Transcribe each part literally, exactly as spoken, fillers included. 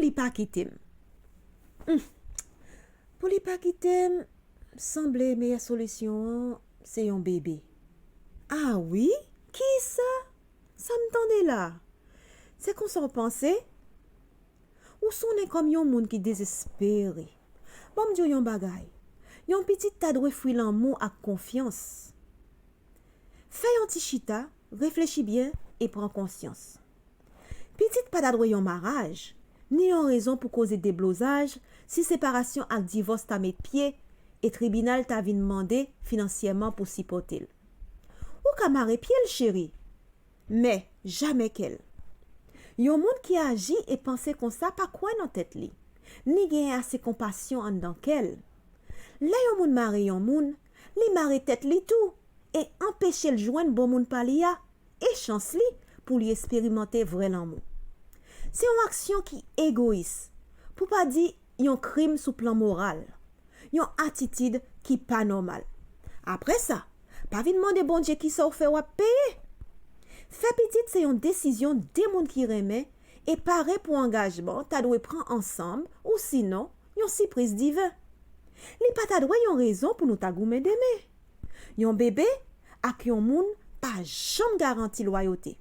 Li pa kite m. Hmm. Pou li pa kite m, sanble meyè solisyon an se yon bebe. Ah wi? Kisa? Sa m tande la? Se konsa w panse? Ou sonnen kòm yon moun ki dezespere. Ban m di w yon bagay. Yon pitit ta dwe fwi lanmou ak konfyans. Fè yon ti chita, reflechi byen e pran konsyans. Pitit pa ta dwe yon maraj, ni yon rezon pou koze deblozaj si separasyon ak divòs ta met pye e tribinal ta vin mande finansyèman pou sipòte l. Ou ka mare pye l, cheri, men jamè kè l. Yon moun ki aji e panse konsa pa kwè nan tèt li, ni genyen ase konpasyon anndan kè l. Lè yon moun mare yon moun, li mare tèt li tou e anpeche l jwenn bon moun pa li a e chans li pou li esperimante vrè lanmou. Se yon aksyon ki egoyis, pou pa di yon krim sou plan moral, yon atitid ki pa nòmal. Apre sa, pa vin mande Bondye kisa w fè w ap peye. Fè pitit se yon desizyon de moun ki renmen e pare pou angajman ta dwe pran ansanm, ou sinon, yon sipriz diven. Li pa ta dwe yon rezon pou nou ta goumen demen. Yon bebe ak yon moun pa janm garanti lwayote.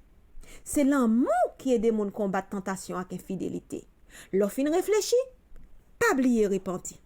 Se lanmou ki ede moun konbat tantasyon ak enfidelite. Lè w fin reflechi, pa bliye repanti.